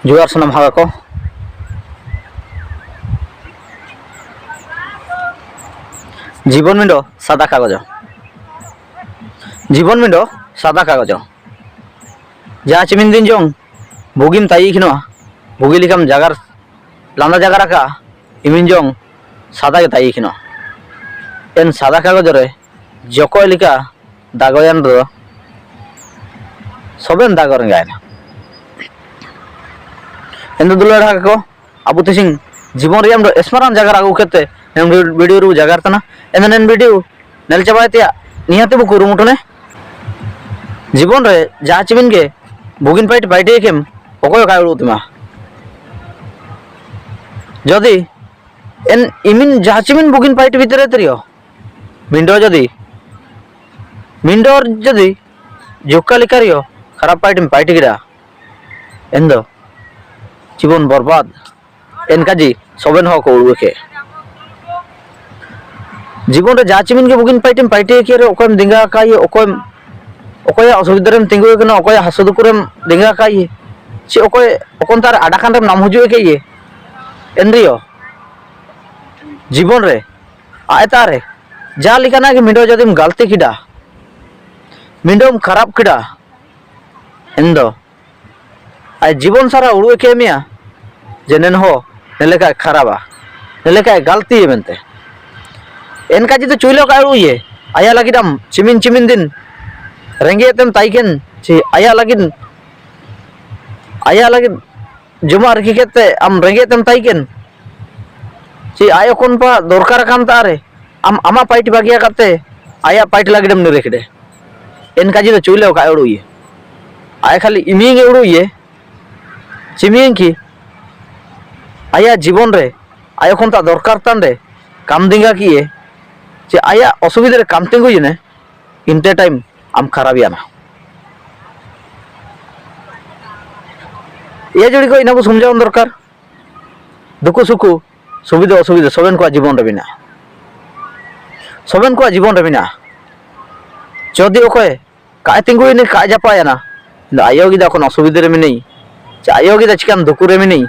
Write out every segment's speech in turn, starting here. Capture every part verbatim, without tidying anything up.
ᱡᱚᱦᱟᱨ ᱥᱟᱱᱟᱢ ᱦᱟᱜᱟ ᱠᱚ᱾ ᱡᱤᱵᱚᱱ ᱢᱤᱫᱴᱮᱱ ᱥᱟᱫᱟ ᱠᱟᱜᱚᱡᱽ᱾ ᱡᱤᱵᱚᱱ ᱢᱤᱫᱴᱮᱱ ᱥᱟᱫᱟ ᱠᱟᱜᱚᱡᱽ᱾ ᱡᱟᱦᱟᱸ ᱪᱤᱢᱤᱱ ᱫᱤᱱ ᱡᱚᱝ ᱵᱩᱜᱤᱢ ᱛᱟᱭᱤ ᱠᱤᱱᱚᱜᱼᱟ, ᱵᱩᱜᱤ ᱞᱮᱠᱟᱢ ᱡᱟᱜᱟᱨ, ᱞᱟᱸᱫᱟ ᱡᱟᱜᱟᱨ ᱟᱠᱟᱜᱼᱟ, ᱤᱢᱤᱱ ᱡᱚᱝ ᱥᱟᱫᱟ ᱜᱮ ᱛᱟᱭᱤ ᱠᱤᱱᱚᱜᱼᱟ᱾ ᱮᱱ ᱥᱟᱫᱟ ᱠᱟᱜᱚᱡᱽ ᱨᱮ ᱡᱚᱠᱚᱡ ᱞᱮᱠᱟ ᱫᱟᱜᱚᱭᱟᱱ ᱨᱮᱫᱚ ᱥᱚᱵᱮᱱ ᱫᱟᱜᱚ ᱨᱮᱸᱜᱟᱭᱮᱱᱟ᱾ ᱮᱱᱫᱚ ᱫᱩᱞᱟᱹᱲ ᱦᱟᱜᱟ ᱠᱚ, ᱟᱵᱚ ᱛᱤᱥᱤᱝ ᱡᱤᱵᱚᱱ ᱨᱮᱭᱟᱜ ᱢᱤᱫᱴᱮᱱ ᱥᱢᱟᱨᱟᱱ ᱡᱟᱜᱟ ᱨᱮ ᱟᱹᱜᱩ ᱠᱟᱛᱮ ᱱᱤᱭᱟᱹ video ᱨᱮᱵᱚ ᱡᱟᱜᱟᱨ ᱛᱟᱦᱮᱱᱟ᱾ ᱮᱱᱫᱚ ᱱᱤᱭᱟᱹ video ᱧᱮᱞ ᱪᱟᱵᱟᱭ ᱛᱮᱭᱟᱜ ᱱᱤᱦᱟᱹᱛ ᱵᱚ ᱠᱩᱨᱩᱢᱩᱴᱩ ᱱᱮ᱾ ᱡᱤᱵᱚᱱ ᱨᱮ ᱡᱟᱦᱟᱸ ᱪᱤᱢᱤᱱ ᱜᱮ ᱵᱩᱜᱤᱱ ᱯᱟᱭᱤᱴ ᱯᱟᱭᱤᱴ ᱮᱠᱮᱢ ᱚᱠᱚᱭ ᱚᱠᱟ ᱩᱲᱩᱜ ᱛᱟᱢᱟ᱾ ᱡᱚᱫᱤ ᱮᱱ ᱤᱢᱤᱱ ᱡᱟᱦᱟᱸ ᱪᱤᱢᱤᱱ ᱵᱩᱜᱤᱱ ᱯᱟᱭᱤᱴ ᱵᱷᱤᱛᱨᱤ ᱛᱮᱨᱤᱭᱚ ᱢᱤᱱᱰᱚ ᱡᱚᱫᱤ, ᱢᱤᱱᱰᱚ ᱡᱚᱫᱤ ᱡᱩᱠᱟ ᱞᱮᱠᱟ ᱨᱤᱭᱚ ᱠᱷᱟᱨᱟᱯ ᱯᱟᱭᱤᱴ ᱮᱢ ᱯᱟᱭᱤᱴ ᱠᱮᱫᱟ, ᱮᱱᱫᱚ ᱡᱤᱵᱚᱱ ᱵᱚᱨᱵᱟᱫ᱾ ᱮᱱᱠᱟ ᱡᱤ ᱥᱚᱵᱮᱱ ᱦᱚ ᱠᱚ ᱩᱲᱩᱠᱮ᱾ ᱡᱤᱵᱚᱱ ᱨᱮ ᱡᱟ ᱪᱤᱢᱤᱱ ᱜᱮ ᱵᱩᱜᱤᱱ ᱯᱟᱭᱤᱴ ᱮᱢ ᱯᱟᱭᱤᱴ ᱠᱮᱫ ᱨᱮ, ᱚᱠᱚᱭᱮᱢ ᱫᱮᱸᱜᱟ ᱟᱠᱟᱭᱮ, ᱚᱠᱚᱭᱮᱢ, ᱚᱠᱚᱭᱟᱜ ᱚᱥᱩᱵᱤᱫᱷᱟ ᱨᱮᱢ ᱛᱤᱸᱜᱩ ᱟᱠᱟᱱᱟ, ᱚᱠᱚᱭᱟᱜ ᱦᱟᱥᱩ ᱫᱩᱠᱷ ᱨᱮᱢ ᱫᱮᱸᱜᱟ ᱟᱠᱟᱭᱮ, ᱪᱮ ᱚᱠᱚᱭ ᱚᱠᱚᱱᱛᱟ ᱨᱮ ᱟᱰᱟ ᱠᱷᱟᱱ ᱨᱮᱢ ᱱᱟᱢ ᱦᱤᱡᱩᱜ ᱟᱠᱟᱭᱮ, ᱮᱱ ᱨᱮᱦᱚᱸ ᱡᱤᱵᱚᱱ ᱨᱮ ᱟᱡ ᱮᱛᱟ ᱨᱮ ᱡᱟ ᱞᱮᱠᱟᱱᱟᱜ ᱜᱮ ᱢᱤᱫ ᱫᱷᱟᱣ ᱡᱩᱫᱤᱢ ᱜᱟᱞᱛᱤ ᱠᱮᱫᱟ, ᱢᱤᱫ ᱫᱷᱟᱣᱮᱢ ᱠᱷᱟᱨᱟᱯ ᱠᱮᱫᱟ, ᱮᱱᱫᱚ ᱟᱡ ᱡᱤᱵᱚᱱ ᱥᱟᱨᱟ ᱩᱲᱩ ᱮᱠᱮ ᱢᱮᱭᱟ ᱡᱮ ᱱᱮᱱᱦᱚ ᱱᱮᱞᱮᱠᱟᱭ ᱠᱷᱟᱨᱟᱯᱟ, ᱱᱮᱞᱮᱠᱟᱭ ᱜᱟᱞᱛᱤᱭᱟ ᱢᱮᱱᱛᱮ᱾ ᱮᱱᱠᱟ ᱡᱩᱫᱤ ᱪᱩᱭᱞᱚ ᱠᱟᱭ ᱩᱲᱩ ᱤᱭᱟᱹ, ᱟᱭᱟ ᱞᱟᱹᱜᱤᱫ ᱟᱢ ᱪᱤᱢᱤᱱ ᱪᱤᱢᱤᱱ ᱫᱤᱱ ᱨᱮᱸᱜᱮᱡ ᱛᱮᱢ ᱛᱟᱦᱮᱸ ᱠᱟᱱ, ᱪᱮ ᱟᱭᱟ ᱞᱟᱹᱜᱤᱫ, ᱟᱭᱟ ᱞᱟᱹᱜᱤᱫ ᱡᱚᱢᱟᱜ ᱨᱤᱠᱤ ᱠᱟᱛᱮ ᱟᱢ ᱨᱮᱸᱜᱮᱡ ᱛᱮᱢ ᱛᱟᱦᱮᱸ ᱠᱟᱱ, ᱪᱮ ᱟᱭ ᱚᱠᱚᱱ ᱯᱟ ᱫᱚᱨᱠᱟᱨ ᱠᱟᱱ ᱛᱟᱨᱮ, ᱟᱢ ᱟᱢᱟᱜ ᱯᱟᱭᱤᱴ ᱵᱟᱹᱜᱤᱭᱟ ᱠᱟᱛᱮ ᱟᱭᱟᱜ ᱯᱟᱭᱤᱴ ᱞᱟᱹᱜᱤᱫ ᱮᱢ ᱱᱤᱨᱟᱹ ᱠᱮᱫᱮ᱾ ᱮᱱᱠᱟ ᱡᱩᱫᱤ ᱪᱩᱭᱞᱮ ᱚᱠᱟ ᱩᱲᱩ ᱤᱭᱟᱹ, ᱟᱭ ᱠᱷᱟᱹᱞᱤ ᱤᱢᱤᱭᱤᱝ ᱮ ᱩᱲᱩ ᱤᱭᱟᱹ, ᱪᱤᱢᱤᱭᱤᱝ ᱠᱤ ᱟᱭᱟᱜ ᱡᱤᱵᱚᱱ ᱨᱮ ᱟᱭᱳ ᱠᱷᱚᱱ ᱛᱟ ᱫᱚᱨᱠᱟᱨ ᱛᱟᱱ ᱨᱮ ᱠᱟᱢ ᱫᱤᱸᱜᱟ ᱠᱤᱭᱮ, ᱪᱮ ᱟᱭᱟᱜ ᱚᱥᱩᱵᱤᱫᱷᱟ ᱨᱮ ᱠᱟᱢ ᱛᱤᱸᱜᱩᱭᱮᱱᱮ, ᱤᱱᱴᱮ ᱴᱟᱭᱤᱢ ᱟᱢ ᱠᱷᱟᱨᱟᱯ ᱤᱭᱟᱱᱟ᱾ ᱤᱭᱟᱹ ᱡᱩᱲᱤ ᱠᱚ ᱤᱱᱟᱹ ᱵᱚ ᱥᱚᱢᱡᱷᱟᱣ ᱫᱚᱨᱠᱟᱨ᱾ ᱫᱩᱠᱷᱩ ᱥᱩᱠᱷᱩ, ᱥᱩᱵᱤᱫᱷᱟ ᱚᱥᱩᱵᱤᱫᱷᱟ ᱥᱚᱵᱮᱱ ᱠᱚᱣᱟᱜ ᱡᱤᱵᱚᱱ ᱨᱮ ᱢᱮᱱᱟᱜᱼᱟ᱾ ᱥᱚᱵᱮᱱ ᱠᱚᱣᱟᱜ ᱡᱤᱵᱚᱱ ᱨᱮ ᱢᱮᱱᱟᱜᱼᱟ᱾ ᱡᱚᱫᱤ ᱚᱠᱚᱭ ᱠᱟᱜ ᱮ ᱛᱤᱸᱜᱩᱭᱮᱱᱟ, ᱠᱟᱜ ᱮ ᱡᱟᱯᱟᱭᱮᱱᱟ, ᱤᱧ ᱫᱚ ᱟᱭᱳ ᱜᱮ ᱫᱟ ᱮᱠᱷᱚᱱ ᱚᱥᱩᱵᱤᱫᱷᱟ ᱨᱮ ᱢᱮᱱᱟᱹᱧ, ᱪᱮ ᱟᱭᱳ ᱜᱤᱫᱟ ᱪᱤᱠᱟᱱ ᱫᱩᱠᱩ ᱨᱮ ᱢᱤᱱᱟᱹᱧ,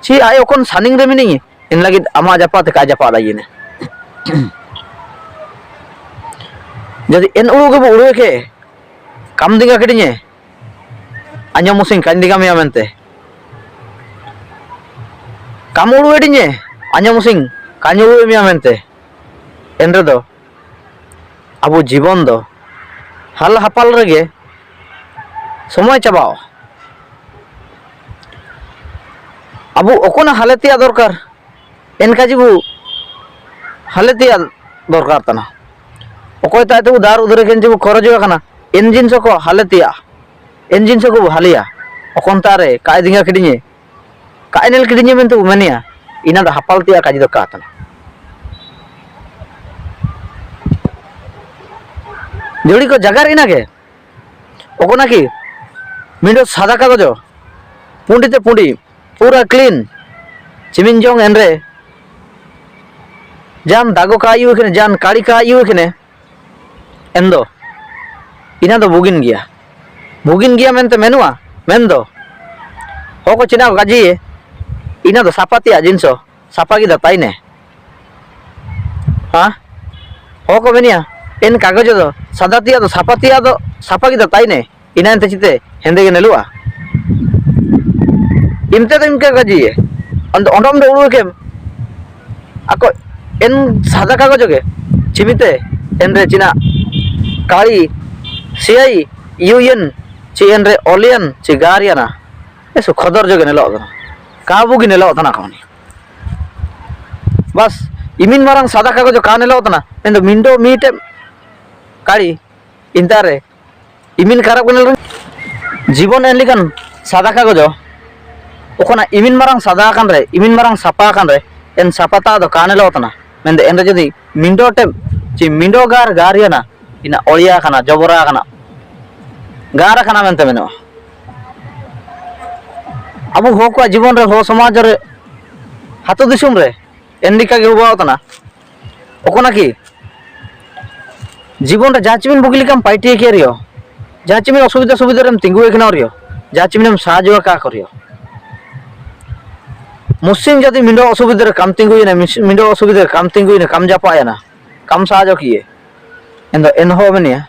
ᱪᱮ ᱟᱭᱳ ᱠᱷᱚᱱ ᱥᱟᱱᱤᱝ ᱨᱮ ᱢᱤᱱᱟᱹᱧ, ᱮᱱ ᱞᱟᱹᱜᱤᱫ ᱟᱢᱟᱜ ᱡᱟᱯᱟᱜ ᱛᱮ ᱠᱟᱭ ᱡᱟᱯᱟᱜ ᱫᱟᱭᱤᱱᱮ᱾ ᱡᱩᱫᱤ ᱮᱱ ᱩᱲᱩ ᱜᱮᱵᱚ ᱩᱲᱩᱭᱮ ᱠᱮ, ᱠᱟᱢ ᱫᱤᱝᱜᱟ ᱠᱤᱰᱤᱧᱮ, ᱟᱸᱡᱚᱢ ᱢᱩᱥᱤᱝ ᱠᱟᱧ ᱫᱤᱝᱜᱟ ᱢᱮᱭᱟ ᱢᱮᱱᱛᱮ᱾ ᱠᱟᱢ ᱩᱲᱩ ᱮᱰᱤᱧᱮ, ᱟᱸᱡᱚᱢ ᱢᱩᱥᱤᱝ ᱠᱟᱧ ᱩᱲᱩ ᱢᱮᱭᱟ ᱢᱮᱱᱛᱮ᱾ ᱮᱱ ᱨᱮᱫᱚ ᱟᱵᱚ ᱡᱤᱵᱚᱱ ᱫᱚ ᱦᱟᱞ ᱦᱟᱯᱟᱞ ᱨᱮᱜᱮ ᱥᱚᱢᱚᱭ ᱪᱟᱵᱟᱣᱟ᱾ ᱟᱵᱚ ᱚᱠᱚᱱᱟ ᱦᱟᱞᱮ ᱛᱮᱭᱟᱜ ᱫᱚᱨᱠᱟᱨ, ᱮᱱᱠᱟ ᱡᱮᱵᱚ ᱦᱟᱞᱮ ᱛᱮᱭᱟᱜ ᱫᱚᱨᱠᱟᱨ ᱛᱟᱱᱟ᱾ ᱚᱠᱚᱭ ᱛᱟᱭ ᱛᱮᱵᱚ ᱫᱟᱨ ᱩᱫᱟᱹᱨᱮ ᱠᱷᱮᱱ ᱡᱮᱵᱚ ᱠᱷᱚᱨᱚᱪᱚᱜ ᱠᱟᱱᱟ, ᱮᱱ ᱡᱤᱱᱤᱥ ᱠᱚ ᱦᱟᱞᱮ ᱛᱮᱭᱟᱜ, ᱮᱱ ᱡᱤᱱᱤᱥ ᱠᱚ ᱵᱚ ᱦᱟᱞᱮᱭᱟ᱾ ᱚᱠᱚᱱ ᱛᱟᱨᱮ ᱠᱟᱭ ᱫᱤᱝᱜᱟ ᱠᱤᱰᱤᱧᱮ, ᱠᱟᱭ ᱱᱮᱞ ᱠᱤᱰᱤᱧᱮ ᱢᱮᱱᱛᱮ ᱵᱚ ᱢᱮᱱᱮᱭᱟ, ᱤᱱᱟ ᱫᱚ ᱦᱟᱯᱟᱞ ᱛᱮᱭᱟᱜ ᱠᱟᱡᱤ ᱫᱚ ᱠᱟ ᱛᱟᱱᱟ᱾ ᱡᱩᱲᱤ ᱠᱚ ᱡᱟᱜᱟᱨ ᱤᱱᱟ ᱜᱮ᱾ ᱚᱠᱚᱱᱟ ᱠᱤ ᱢᱤᱫᱴᱮᱡ ᱥᱟᱫᱟ ᱠᱟᱜᱚᱡᱚ, ᱯᱩᱸᱰᱤ ᱛᱮ ᱯᱩᱸᱰᱤ, ᱯᱩᱨᱟ clean, ᱪᱤᱢᱤᱱ ᱡᱚᱝ ᱮᱱᱨᱮ, ᱡᱟᱱ ᱫᱟᱜᱚ ᱠᱟ ᱤᱭᱩ ᱠᱷᱟᱱᱮ, ᱡᱟᱱ ᱠᱟᱲᱤ ᱠᱟ ᱤᱭᱩ ᱠᱷᱟᱱᱮ, ᱮᱱ ᱫᱚ, ᱤᱱᱟ ᱫᱚ ᱵᱩᱜᱤᱱ ᱜᱮᱭᱟ᱾ ᱵᱩᱜᱤᱱ ᱜᱮᱭᱟ ᱢᱮᱱᱛᱮ ᱢᱮᱱᱩᱜᱼᱟ, ᱢᱮᱱ ᱫᱚ᱾ ᱦᱚᱲ ᱠᱚ ᱪᱤᱱᱟ ᱠᱟᱡᱤ, ᱤᱱᱟ ᱫᱚ ᱥᱟᱯᱟ ᱛᱮᱭᱟᱜ ᱡᱤᱱᱥᱚ, ᱥᱟᱯᱟ ᱜᱮ ᱫᱟᱛᱟᱭ ᱱᱮ᱾ ᱦᱟ? ᱦᱚᱲ ᱠᱚ ᱢᱮᱱᱮᱭᱟ, ᱮᱱ ᱠᱟᱜᱚᱡ ᱫᱚ, ᱥᱟᱫᱟ ᱛᱮᱭᱟᱜ ᱫᱚ, ᱥᱟᱯᱟ ᱛᱮᱭᱟᱜ ᱫᱚ, ᱥᱟᱯᱟ ᱜᱮ ᱫᱟᱛᱟᱭ ᱱᱮ᱾ ᱤᱱᱟ ᱮᱱᱛᱮ ᱪᱤᱛᱮ ᱦᱮᱸᱫᱮ ᱜᱮ ᱱᱮᱞᱚᱜᱼᱟ? ᱤᱱᱛᱮ ᱫᱚ ᱤᱱᱠᱟᱹ ᱠᱟᱡᱤ, ᱚᱸᱰ-, ᱚᱸᱰᱚᱢ ᱫᱚ ᱩᱲᱩ ᱠᱮᱢ, ᱟᱠᱚ ᱮᱱ ᱥᱟᱫᱟ ᱠᱟᱜᱚᱡ ᱜᱮ, ᱪᱤᱢᱤᱛᱮ, ᱮᱱᱨᱮ ᱪᱤᱱᱟ ᱠᱟᱲᱤ, ᱥᱤᱭᱟᱭᱤ, ᱤᱭᱩᱭᱮᱱ, ᱪᱤ ᱮᱱᱨᱮ ᱚᱞᱤᱭᱟᱱ, ᱪᱤ ᱜᱟᱨᱤᱭᱟᱱᱟ, ᱮᱥᱩ ᱠᱷᱚᱫᱚᱨ ᱡᱚᱜᱮ ᱱᱮᱞᱚᱜ ᱛᱟᱦᱮᱱᱟ, ᱠᱟᱵᱩ ᱜᱮ ᱱᱮᱞᱚᱜ ᱛᱟᱦᱮᱱᱟ ᱠᱟᱹᱦᱱᱤ᱾ ᱵᱟᱥ, ᱤᱢᱤᱱ ᱢᱟᱨᱟᱝ ᱥᱟᱫᱟ ᱠᱟᱜᱚᱡ ᱠᱟ ᱱᱮᱞᱚᱜ ᱛᱟᱦᱮᱱᱟ, ᱢᱮᱱᱫᱚ ᱢᱤᱱᱰᱚ ᱢᱤᱫᱴᱮᱡ ᱠᱟᱲᱤ, ᱤᱱᱛᱟᱨᱮ, ᱤᱢᱤᱱ ᱠᱟᱨᱟᱯ ᱠᱟᱱᱟ ᱞᱮ᱾ ᱡᱤᱵᱚᱱ ᱮᱱ ᱞᱮᱠᱟᱱ ᱥᱟᱫᱟ ᱠᱟᱜᱚᱡᱚ, ᱚᱠᱷᱚᱱᱟ ᱤᱢᱤᱱ ᱢᱟᱨᱟᱝ ᱥᱟᱫᱟ ᱟᱠᱟᱱ ᱨᱮ, ᱤᱢᱤᱱ ᱢᱟᱨᱟᱝ ᱥᱟᱯᱟ ᱟᱠᱟᱱ ᱨᱮ, ᱮᱱ ᱥᱟᱯᱟ ᱛᱟᱜ ᱫᱚ ᱠᱟᱱᱮ ᱞᱚ ᱛᱟᱱᱟ᱾ ᱢᱮᱱᱫᱚ ᱮᱱ ᱨᱮ ᱡᱩᱫᱤ ᱢᱤᱱᱰᱚ ᱴᱮᱯ, ᱪᱮ ᱢᱤᱱᱰᱚ ᱜᱟᱨ, ᱜᱟᱨ ᱭᱟᱱᱟ, ᱤᱱᱟ ᱚᱲᱤᱭᱟ ᱟᱠᱟᱱᱟ, ᱡᱚᱵᱚᱨᱟ ᱟᱠᱟᱱᱟ, ᱜᱟᱨ ᱟᱠᱟᱱᱟ ᱢᱮᱱᱛᱮ ᱢᱮᱱᱚᱜᱼᱟ᱾ ᱟᱵᱚ ᱦᱚᱲ ᱠᱚᱣᱟᱜ ᱡᱤᱵᱚᱱ ᱨᱮ, ᱦᱚᱲ ᱥᱚᱢᱟᱡᱽ ᱨᱮ, ᱟᱹᱛᱩ ᱫᱤᱥᱚᱢ ᱨᱮ, ᱮᱱ ᱞᱮᱠᱟ ᱜᱮ ᱦᱩᱭᱩᱜ ᱛᱟᱱᱟ᱾ ᱚᱠᱚᱱᱟ ᱠᱤ ᱡᱤᱵᱚᱱ ᱨᱮ ᱡᱟᱦᱟᱸ ᱪᱮᱫ ᱵᱤᱱ ᱵᱩᱜᱤ ᱞᱮᱠᱟᱢ ᱯᱟᱭᱴᱤ ᱠᱮ ᱨᱮᱦᱚᱸ, ᱡᱟᱦᱟᱸ ᱪᱮᱫ ᱵᱤᱱ ᱚᱥᱩᱵᱤᱫᱷᱟ ᱥᱩᱵᱤᱫᱷᱟ ᱨᱮᱢ ᱛᱤᱸᱜᱩ ᱟᱠᱟᱱᱟ ᱨᱮᱦᱚᱸ, jachi minem sahajjo ka koriyo. Musing jodi mindo osubidha re kam tinguye na, mis-, mindo osubidha re kam tinguye na, kam japaya na, kam sahajjo kiye. Endo, enho menia,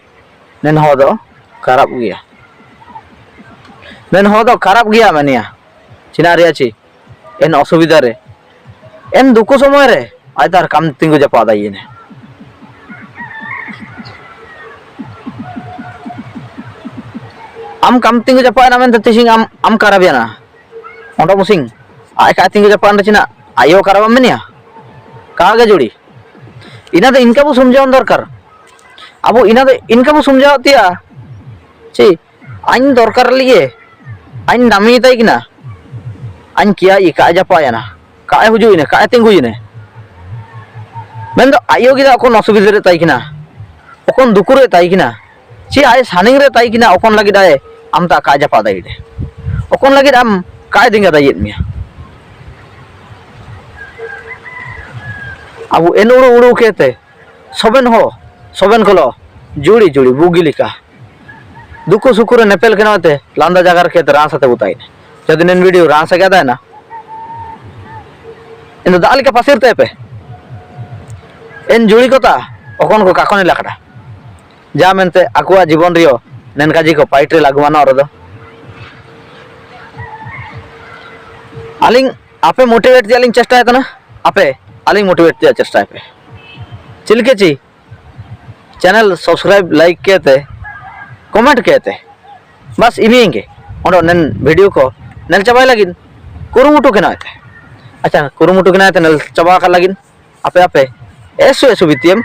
nenho do karap giya. Nenho do karap giya menia. China ria chi. En osubidha re, en duku somoy re, ai tar kam tingu japa da ine. Am kam tingu japa na menta tising am, am karap ya na. Ondo musing, ai ka tingu japa anda china, ayo karap am menia. Kaga juri. Ina da inka bu sumjhaun dorkar. Abu ina da inka bu sumjhau tia. Chi, Ain dorkar liye, ain nami taikina, ain kia i ka japa yana, ka huju ine, ka tingu ine. Mendo ayo gida okon osubidha re taikina, okon duku re taikina, chi ai saning re taikina, okon lagi dae, amta ka japa daide. Okon lagi am ka dinga dae mia. Abu en uru uru kete, soben ho, soben kolo, juri juri, bugilika. Duku sukure nepel kena te, landa jagar kete ransa te butain. Jodi nen video ransa keda na. Endo dalika pasir te pe. En juri kota, okon ko kakoni lakada. Ja mente akua jibon rio, nen kaji ko paitre lagu mana orodo. Aling, ape motivate dia aling chesta hai tana? Ape, aling motivate dia chesta hai pe. Chilke chi, channel subscribe, like kete, comment kete. Bas imi inge. Ondo nen video ko nel chabai lagin. Kurumutu kena te. Acha, kurumutu kena te nel chaba ka lagin. Ape ape. Esu esu bitiem.